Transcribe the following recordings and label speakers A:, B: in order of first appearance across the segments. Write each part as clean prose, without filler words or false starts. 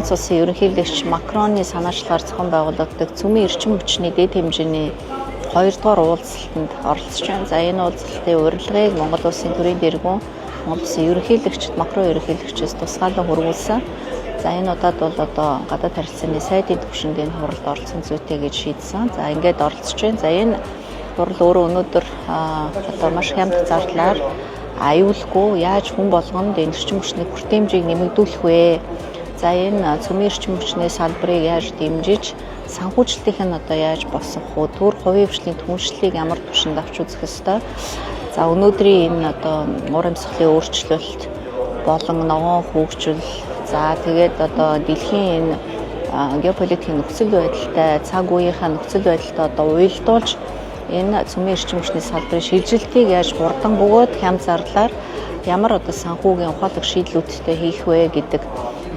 A: Франц улсын ерөнхийлөгч Макроны санаачлагаар зохион байгуулагддаг цөмийн эрчим хүчний дэд хэмжээний 2 дугаар уулзалтанд оролцож байна. За, энэ уулзалтын урилгыг Монгол улсын төрийн дэргүүн, Монгол улсын ерөнхийлөгчд Макрон ерөнхийлөгчөөс тусгаарлан хүргүүлсэн. За, энэ удаад бол одоо гадаад харилцааны сайдын түвшинд энэ хуралд оролцсон зүйтэй гэж шийдсэн. За, ингээд оролцож байна. За, энэ хурал өөрөө өнөөдөр одоо маш хямд зардлаар аюулгүй яаж хүн болгонд энэ эрчим хүчний хүртээмжийг нэмэгдүүлэх вэ? За, энэ цөмийн эрчим хүчний салбарыг яаж дэмжиж, санхүүжилтийг нь одоо яаж босгох вэ? Төр хувийн хвшлийн түншлэлийг ямар түвшинд авч үзэх ёстой? За, өнөөдрийн энэ одоо уур амьсгалын өөрчлөлт болон ногоон хөгжил, за тэгээд одоо дэлхийн энэ геополитикийн нөхцөл байдалтай, цаг үеийнхаа нөхцөл байдалтай одоо уялдуулж энэ цөмийн эрчим хүчний салбарын шилжилтийг яаж хурдан бөгөөд хямд зардлаар ямар одоо санхүүгийн ухаалаг шийдлүүдтэй хийх вэ гэдэг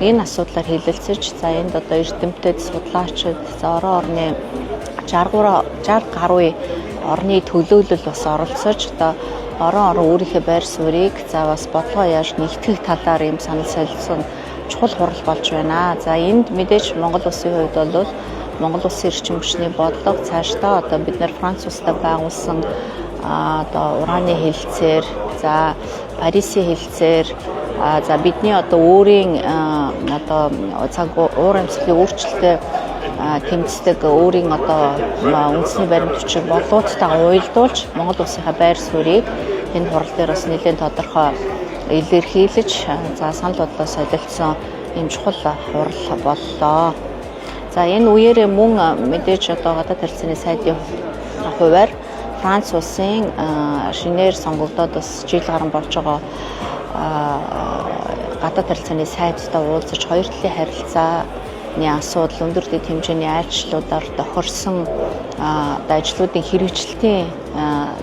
A: энэ асуудлаар хэлэлцэж, за энд одоо эрдэмтэд, судлаачид, за орон орны 60 60 гаруй орны төлөөлөл бас оролцож, одоо орон орон өөрийнхөө байр суурийг, за бас бодлогоо яаж нэгтгэх талаар ийм санал солилцсон чухал хурал болж байна. За, энд мэдээж Монгол улсын хувьд бол Монгол улсын эрчим хүчний бодлого, цаашдаа одоо бид нар Франц улстай байгуулсан одоо ураны хэлэлцээр, за Парисын хэлэлцээр, за бидний одоо өөрийн одоо цаг уур амьсгалын өөрчлөлтөд тэмцдэг өөрийн одоо үндэсний баримт бичиг бодлогуудтайгаа уялдуулж Монгол улсынхаа байр суурийг энэ хурал дээр бас нэлээд тодорхой илэрхийлж, за санал бодлоо солилцсон ийм чухал хурал боллоо. За, энэ үеэрээ мөн мэдээж одоо гадаад харилцааны сайдын хувиар Франц улсын шинээр сонгогдоод бас жил гарan болж байгаа гадаад харилцааны сайдтай уулзаж, хоёр талын харилцааны асуудал, өндөр дэд хэмжээний айлчлалуудаар тохирсон одоо ажлуудын хэрэгжилтийн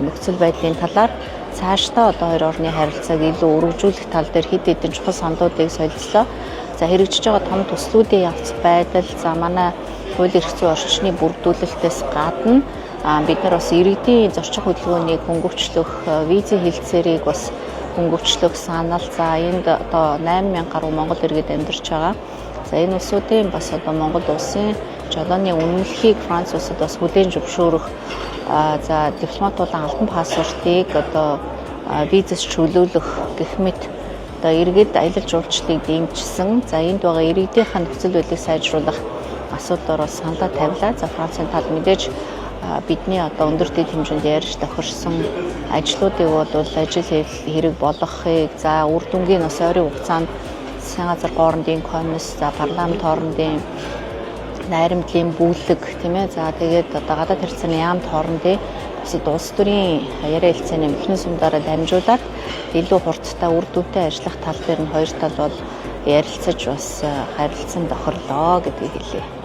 A: нөхцөл байдлын талаар, цаашдаа одоо хоёр орны харилцааг илүү өргөжүүлэх тал дээр хэд хэдэн чухал саналуудыг солилцлоо. За, хэрэгжиж байгаа том төслүүдийн явц байдал, за манай хууль эрх зүйн орчны бүрдүүлэлтээс гадна бид нар бас иргэдийн зорчих хөдөлгөөнийг хөнгөвчлөх, визийн хэлэлцээрийг бас хөнгөвчлөх санал, за энд одоо 8000 гаруй монгол иргэд амьдарч байгаа. За, энэ улсуудын бас одоо Монгол улсын жолооны үнэмлэхийг Франц улсад бас хүлээн зөвшөөрөх, за дипломат болон албан паспортыг одоо визээс чөлөөлөх гэх мэт одоо иргэд аялал жуулчлалыг дэмжсэн. За, энд байгаа иргэдийнхээ нөхцөл байдлыг сайжруулах асуудлаар бас саналаа тавилаа. За, Францын тал мэдээж бидний одоо өндөр дэд хэмжээнд ярьж тохирсон ажлуудыг бол ажил хэрэг болгохыг, за үр дүнгийн бас ойрын хугацаанд засгийн газар хоорондын комисс, за парламент хоорондын найрамдлын бүлэг, тийм ээ. За, тэгээд одоо гадаад харилцааны яамд хоорондын бусад улс төрийн яриа хэлцээний механизмуудаараа дамжуулаад илүү хурдтай, үр дүнтэй ажиллах тал дээр нь хоёр тал бол ярилцаж бас харилцан тохирлоо гэдгийг хэлье.